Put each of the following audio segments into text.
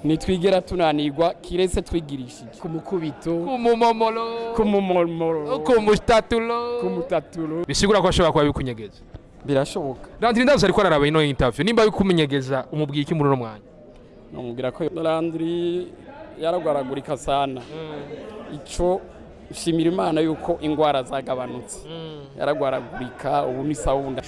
Nitwigera tunanirwa kiretse twigirishije ku mukubito, ku mumomolo, ku mumomolo, ku mutatulo, ku mutatulo. Bisigura ko ashobora kuba bikunyegeza. Birashoboka. Landry ndazi ariko araraba ino interview, nimba bikumenyegeza umubwiye iki muri uno mwanya? Namubwira ko Landry yaragwaragurika sana. Ico shimira Imana yuko ingwara zagabanutse. Yaragwaragurika ubu ni sawunda.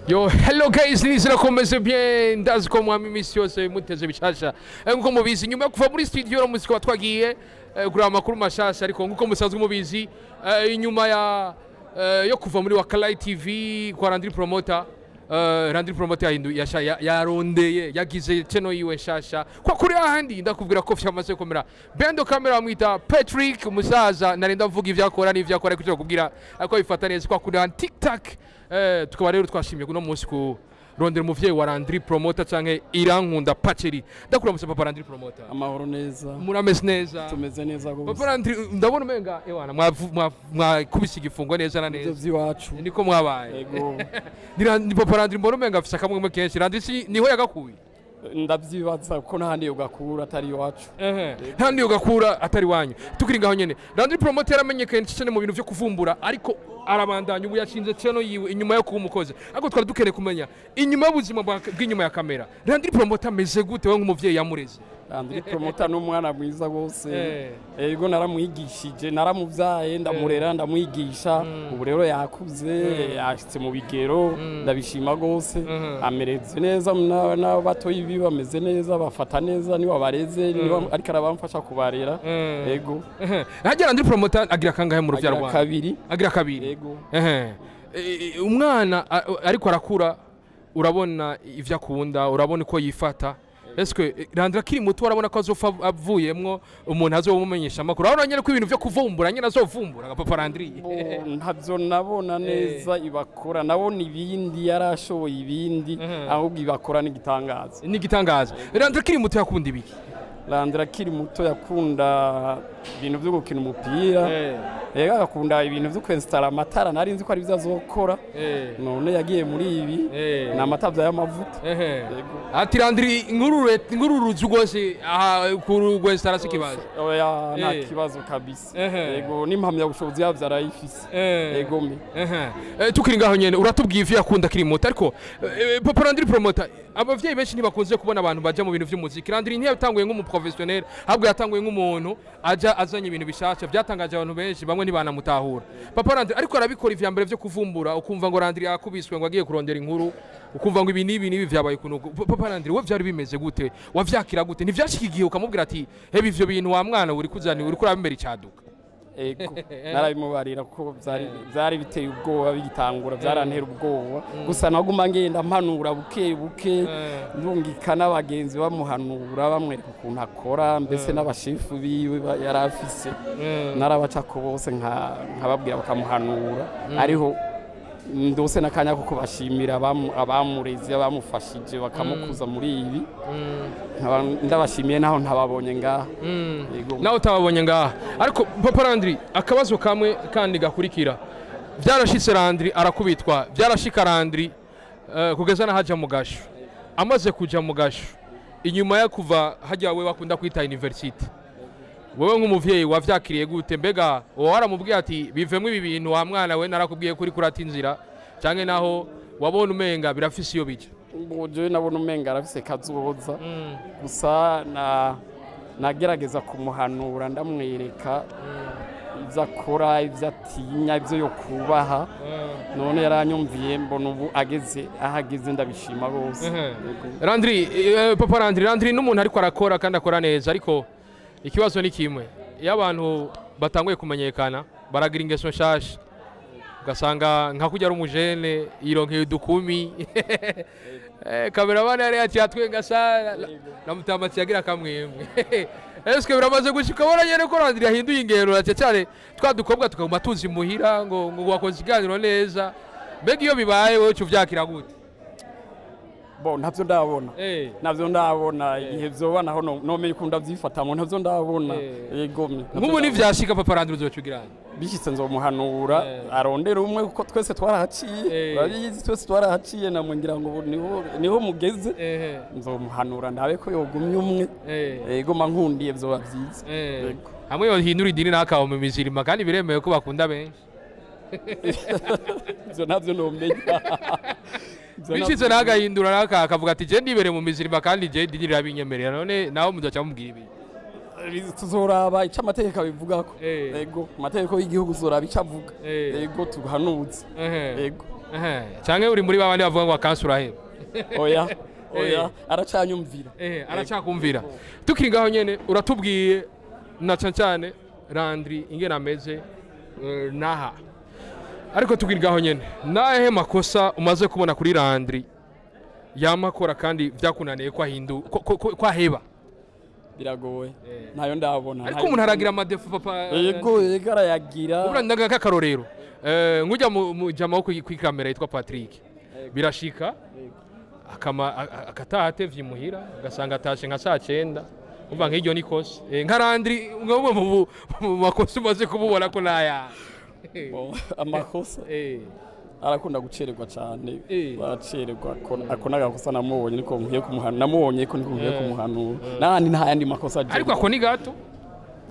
Yo, hello guys, nizera ko mumeze bien, ndazi ko mwami imisi yose muteze bishasha. Nkuko mubizi, nyuma yo kuva muri studio no muziki twagiye kuraba amakuru mashasha, ariko nkuko musanzwe mubizi, inyuma ya yo kuva muri Wakalai TV kwa Landry Promoter, Landry Promoter yarondeye yagize channel yiwe nshasha kwa kuri ahandi. Ndakubwira ko vyamaze komera. Bendo camera amwita Patrick umusaza, narenda mvuga ivyakora n'ivyakora kugira kubwira ako bifata neza kwa kuri TikTok. Tukaba rero twashimye kuno munsi ku rondera umuvyeyi wa Landry Promoter canke Irankunda Pacheri. Ndakuramutsa papa Landry Promoter. Amahoro neza. Murameze neza? Tumeze neza gose. Papa Landry, ndabona umenga ewana mwakubise igifungo neza na neza. Ivyo vyiwacu. Niko mwabaye. Yego. Ni papa Landry mbona umenga afise akamwemwe kenshi. Landry si niho yagakuye? Ndavyibaza ko ntahandi yogakura atari iwacu. Ntahandi yogakura atari wanyu. Tukiri ngaho nyene, Landry Promoter yaramenyekanye cyane mu bintu vyo kuvumbura, ariko arabandanya ubu yashinze channel yiwe inyuma yo kuba umukozi. Ariko twari dukeneye kumenya inyuma y'ubuzima bw'inyuma ya kamera, Landry Promoter ameze gute we nk'umuvyeyi yamureze? Landry Promoter n'umwana mwiza gose. Yego, naramwigishije, naramuvyaye, ndamurera, ndamwigisha. Ubu rero yakuze, yashitse mu bigero, ndabishima gose. Amereze neza, n'abatoyi biwe bameze neza, bafata neza, niwe abareze, niwe ariko arabamfasha kubarera. Yego. Hajya Landry Promoter agira kangahe mu ruvyaro rwawe? Agira kabiri. Agira kabiri. Yego. Umwana ariko arakura, urabona ivyo akunda, urabona uko yifata. Eske Landry akiri muto urabona ko azofa avuyemwo umuntu azomumenyesha amakuru? Urabona nyene ko ibintu vyo kuvumbura nyene azovumbura nka papa Landry? Ntavyo nabona neza ibakora, nabona ibindi yarashoboye ibindi, ahubwo ibakora n'igitangaza. N'igitangaza. Landry akiri muto yakunda ibiki? Landry akiri muto yakunda ibintu vyo gukina umupira. Yego, agakunda ibintu vyo kwinstalla amatara, nari nzi ko ari byo azokora. None yagiye muri ibi ni amatavya y'amavuta. Ati Landry ingururuzu rwose aha kurwinstalla si kibazo. Oya, nta kibazo kabisa. Yego, n'impamya bushobozi yavyo arayifise. Yego me. Tukiri ngaho nyene uratubwiye ivyo yakunda akiri muto, ariko papa Landry Promoter, abavyeyi benshi ntibakunze kubona abantu baja mu bintu vy'umuziki. Landry ntiyatanguye nk'umuprofessionnel, ahubwo yatanguye nk'umuntu aja azanye ibintu bishasha byatangaje abantu benshi, bamwe ntibanamutahura. Papa Landry ariko arabikora ivya mbere vyo kuvumbura, ukumva ngo Landry yakubiswe ngo agiye kurondera inkuru, ukumva ngo ibi n'ibi n'ibi vyabaye kunuko. Papa Landry, we vyari bimeze gute? Wavyakira gute? Ntivyashika igihe ukamubwira ati hebe ivyo bintu wa mwana uri kuzana uri kurabimera icaduka? Ego, narabimubarira kuko vyari biteye ubwoba bigitangura, byarantera ubwoba. Gusa naguma ngenda mpanura buke buke, ndungika n'abagenzi bamuhanura, bamwereka ukuntu akora, mbese n'abashifu biwe yarafise. Narabacako bose nkababwira bakamuhanura. Ariho ndose n'akanya ko kubashimira abamureze, abamufashije bakamukuza muri ibi. Ndabashimiye naho ntababonye ngaha. Naho utababonye ngaha. Ariko papa Landry, akabazo kamwe kandi gakurikira. Vyarashitse Landry arakubitwa, vyarashika Landry kugeza nahaja mu gasho. Amaze kuja mu gasho, inyuma yo kuva hajya we bakunda kwita university, wewe nk'umuvyeyi wavyakiriye gute? Mbega wowe waramubwiye ati bivemwo ibi bintu wa mwana we, narakubwiye kuri kurata inzira, canke naho wabona umenga birafise iyo bija? Jewe nabona umenga arafise kazoza. Gusa nagerageza kumuhanura, ndamwereka ivyo akora, ivyo atinya, ivyo yokubaha. None yaranyumviye, mbona ubu ageze ahageze, ndabishima rwose. Landry, papa Landry, Landry n'umuntu ariko arakora kandi akora neza, ariko ikibazo ni kimwe, iyo abantu batanguye kumenyekana baragira ingeso nshasha, ugasanga nka kurya ari umujene yironkeye udukumi. Kameramani yari yaciye atwenga sana na mutambati yagira kamwemwe. Eske biramaze gushika ubona nyene ko Landry yahinduye ingero cyane, twa dukobwa tukaguma tuzi muhira ngo wakoze ikiganiro neza. Mbega iyo bibaye wowe uvyakira gute? Bo ntavyo ndabona. Navyo ndabona igihe vyoba naho nomenye ukuntu ndavyifatamwo, ntavyo ndabona. Yego. Nk'ubu nivyashika papa Landry uzoca ugirana? Bishitse nzomuhanura arondera umwe, kuko twese twarahaciye. Urabizi, twese twarahaciye, namwe ngira ngo niho mugeze. Nzomuhanura ndabe ko yogumya umwe. Yego, ma nkundiye vyoba vyiza. Yego. Hamwe yohindura idini n'akaba mu mizirima, kandi biremewe ko bakunda benshi. Ivyo navyo nomenya. Ivyo Bishitse n'agahindura n'aka akavuga ati je ndibere mu mizirima kandi je idini rirabinyemerera, none nawe muzoca mubwira ibi? Tuzoraba ico amategeko abivugako. Yego, amategeko y'igihugu tuzoraba ico avuga. Yego, tuhanuze. Yego. Canke uri muri babandi bavuga ngo akansi uraheba? Oya, oya, aracanyumvira. Aracakumvira. Tukiri ngaho nyene, uratubwiye na cane cane Landry ingene ameze, naha, ariko tukiri ngaho nyene, nahe makosa umaze kubona kuri Landry yama akora kandi vyakunaniye ko ahindu ko aheba? Biragoye, ntayo ndabona. Ariko umuntu aragira ama défauts, papa. Yego, arayagira. Ubura ndaga k'akarorero, nkujya mu jama wo kuri kamera yitwa Patrick, birashika akama akataha atevye imuhira, ugasanga atashe nka saa 9. Umva, nk'iryo ni kosa. Nka Landry, nka mu makosa umaze kumubona ko naya? Bon, amakosa, arakunda gucererwa cyane. Baracererwa. Ako n'agakosa namubonye niko nkwiye kumuhana, namubonye ko niko nkwiye kumuhanura, n'ahandi nta yandi makosa agira. Ariko ako ni gato.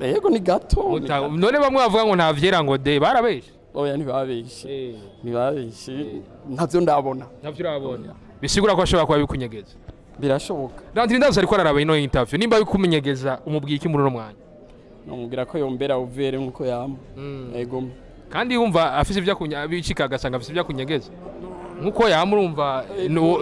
Yego, ni gato, ni gato. None bamwe bavuga ngo nta vyera ngo de, barabeshe? Oya, ntibabeshe, ntibabeshe, ntavyo ndabona. Ntavyo urabona, bisigura ko ashobora kuba bikunyegeza. Birashoboka. Landry, ndazi ariko araraba ino interview, nimba bikumenyegeza umubwiye iki muri uno mwanya? Namubwira ko yombera uvere nkuko yama. Yego. Kandi wumva afise ibyo akunya bicika, agasanga afise ibyo akunyegeza nkuko yamurumva.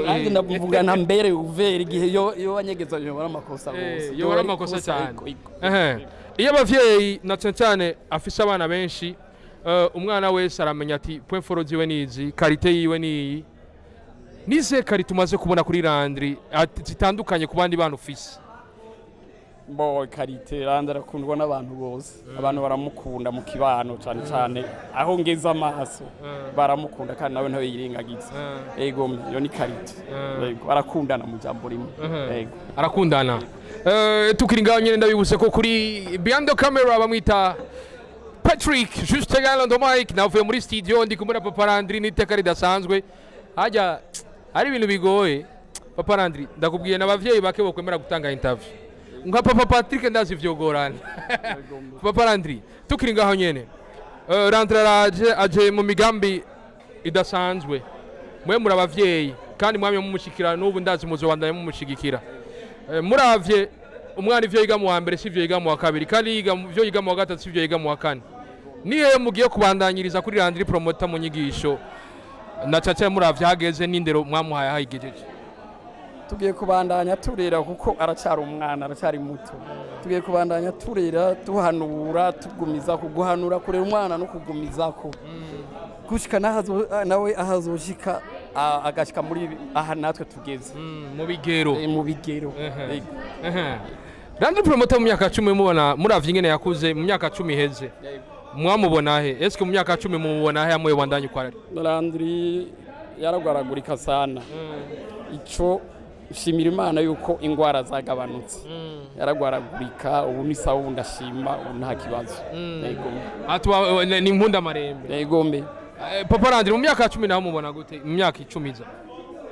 Nanjye ndamuvuga nta mbere uvere igihe yo anyegeza yobora amakosa gose. Yobora amakosa cyane. Ehe. Iyo abavyeyi na cyane cyane afise abana benshi, umwana wese aramenya ati point fort ziwe nizi, qualité yiwe niyi. Nize qualité umaze kubona kuri Landry zitandukanye ku bandi bana ufise? Bo, qualité, Landry arakundwa n'abantu bose. Abantu baramukunda mu kibano, cyane cyane aho ngeze amaso baramukunda, kandi nawe ntawe yirengagiza. Ego, iyo ni qualité. Ego, arakundana mu jambo rimwe. Ego. Arakundana. Tukiri ngaho nyene, ndabibutse ko kuri behind the camera bamwita Patrick Juste Galando Mike. Navuye muri studio ndi kumwe na Papa Landry n'iteka ridasanzwe. Hajya hari ibintu bigoye, Papa Landry, ndakubwiye n'abavyeyi bake bokwemera gutanga interview nka Papa Patrick, ndazi vyogorana. Papa Landry, tukiri ngaho nyene, Landry araje aje mu migambi idasanzwe. Mwe muri abavyeyi kandi mwamye mumushikira, n'ubu ndazi muzobandanya mumushigikira. Muravye umwana, ivyo yiga mu wa mbere sivyo yiga mu wa kabiri, kandi yiga ivyo yiga mu wa gatatu sivyo yiga mu wa kane. Niyo mugiye kubandanyiriza kuri Landry Promoter mu nyigisho, na caca muravye hageze n'indero mwamuhaye hayigejeje? Tugiye kubandanya turera kuko aracyari umwana, aracyari muto. Tugiye kubandanya turera, tuhanura, tugumiza kuguhanura, kurera umwana no kugumizako gushika nawe ahazoshika, agashika muri aha natwe tugeze. Mu bigero. Mu bigero. Ehe. Yego. Ehe. Landry Promoter mu myaka 10, mubona muravye ingene yakuze mu myaka 10 iheze, mwamubona he? Eske mu myaka 10 mumubona he amwe bandanye uko ari? Landry yaragwaragurika sana. Ico nshimira Imana yuko ingwara zagabanutse. Yaragwaragurika, ubu ni sawa, ubu ndashima, ubu nta kibazo. Yego. Atuba ni impunda marembe. Yego mbe. Papa Landry mu myaka 10 naho mubona gute mu myaka 10 iza?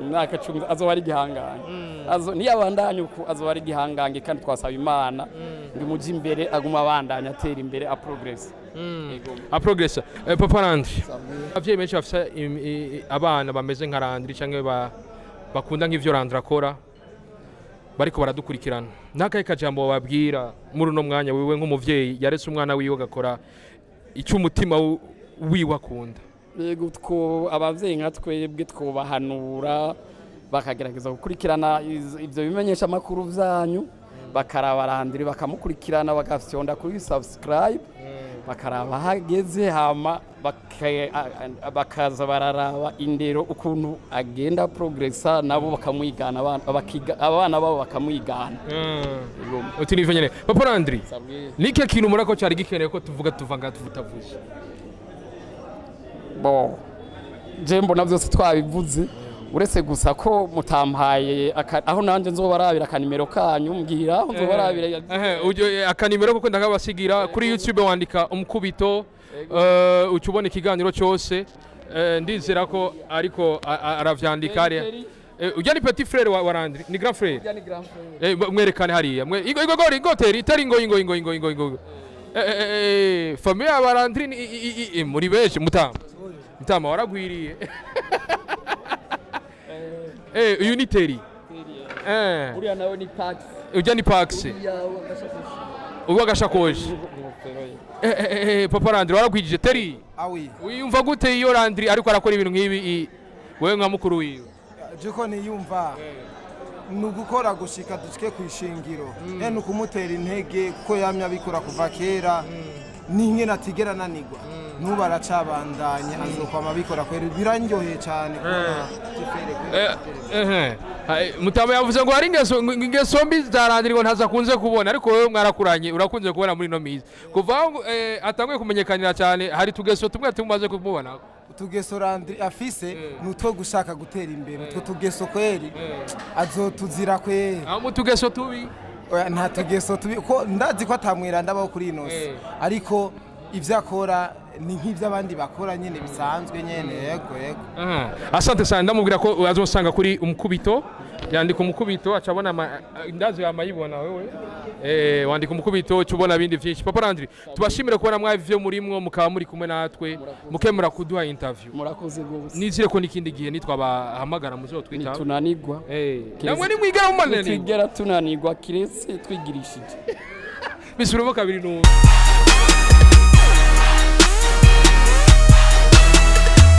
Mu myaka 10 azoba ari igihangange. Azo niyabandanya uku azoba ari igihangange, kandi twasaba Imana ngo imuje imbere, aguma abandanya atera imbere, a progress. Yego. A progressa. Papa Landry, abavyeyi benshi bafise abana bameze nka Landry canke bakunda nk'ivyo Landry akora bariko baradukurikirana, n'akahe kajambo bababwira muri uno mwanya, wewe nk'umuvyeyi yarese umwana wiwe agakora icyo umutima wiwe akunda? Yego, two abavyeyi nka twebwe twobahanura bakagerageza gukurikirana ivyo bimenyesha amakuru vyanyu, bakaraba Landry, bakamukurikirana, bagafyonda kuri subscribe, bakaraba hageze, hama bakaza bararaba indero ukuntu agenda progressa, nabo bakamwigana, abana babo bakamwigana. Yego. Uti nivyo nyene. Papa Landry, nike kintu murako cyari gikeneye ko tuvuga tuva nga tutavuze? Bo, je mbona byose twabivuze. Uretse gusa ko mutampaye aho nanje nzobarabira akanimero kanyu, mbwira aho nzobarabira. Ehe, akanimero koko ndakabasigira kuri YouTube. Wandika Umukubito, uca ubona ikiganiro cyose. Ndizera ko ariko aravyandika hariya. Ujya ni petit frère wa Landry, ni grand frère? Mwerekane hariya. Igo igo gori igo teri teri ingo ingo ingo ingo ingo ingo. Famille ya Landry ni muri benshi. Mutama, mutama waragwiriye. Uyu ni Teri. Uriya nawe ni Pax. Ujya ni Pax, ubu agashakoshi. Papa Landry waragwijije Teri. Awi. Wiyumva gute iyo Landry ariko arakora ibintu nk'ibi, wewe nka mukuru wiwe? Juko niyumva ni ugukora gushika dushike ku ishingiro, ni ukumutera intege kuko yamye abikora kuva kera, n'ingene atigera ananirwa, n'ubu aracabandanya, azokwama abikora kwera. Birandyoheye cyane kubona Tifere kwera. Ehe. Hai, mutama yavuze ngo hari ingeso mbi za Landry ngo ntazakunze kubona, ariko wewe mwarakuranye, urakunze kubona muri ino minsi kuva aho atanguye kumenyekanira cyane, hari tugeso tumwe tumaze kumubona. Utugeso Landry afise ni utwo gushaka gutera imbere. Utwo tugeso kweri azotuzira kweri. Aho mu tugeso tubi? Oya, nta tugeso tubi ko ndazi ko atamwira ndabaho kuri ino si. Ariko ibyo akora ni nk'iby'abandi bakora nyine, bisanzwe nyene. Yego. Aha. Asante sana. Ndamubwira ko azosanga kuri Umukubito. Yandika Umukubito acabona ndazi yamayibona wewe. Wandika Umukubito uca ubona bindi vyinshi. Papa Landry, tubashimire kubona mwavyo murimwo mukaba muri kumwe natwe, mukemura kuduha interview. Murakoze rwose. Nizire ko n'ikindi gihe nitwabahamagara muzotwitaba. Ntitunanigwa. Namwe nimwigera mumanani. Ntitwigera tunanigwa kiretse twigirishije. Bisubiremo kabiri numve.